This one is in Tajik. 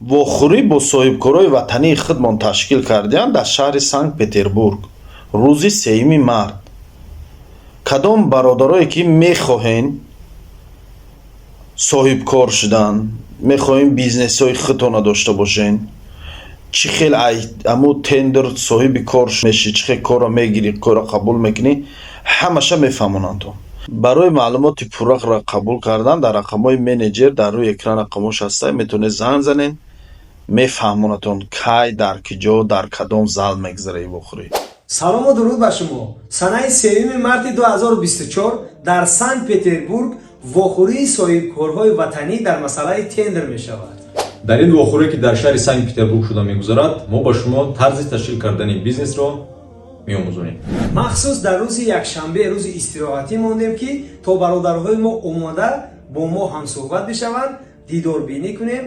Вохӯрӣ бо соҳибкорои ватании худмон ташкил кардиянд дар шаҳри Санкт Петербург рӯзи 3 март. Кадом бародарое ки мехоҳен соҳибкор шудан, мехоҳем бизнесҳои худтона дошта бошен, чӣ хел аму тендер соҳиби кор мешӣ, чӣ хел корро мегирӣ, корро қабул мекунӣ, ҳамаша мефаҳмонанд. Барои маълумоти пурраро қабул кардан дар рақамҳои менеҷер, дар рӯи экран рақамҳош ҳаста, метавонед занг занед, мефаҳмонатон, кай, дар куҷо, дар кадом зал мегзара ин вохӯрӣ. Салому дуруд ба шумо. Санаи 3 марти 2024 дар Санкт Петербург вохӯрии соҳибкорҳои ватанӣ дар масъалаи тендер мешавад. Дар ин вохӯрӣ, ки дар шаҳри Санкт Петербург шуда мегузарад, мо ба шумо тарзи ташкил кардани бизнесро меомӯзонем. Махсус дар рӯзи якшанбе, рӯзи истироҳатӣ мондем, ки то бародарҳои мо омода бо мо ҳамсӯҳбат бишаванд, дидорбинӣ кунем.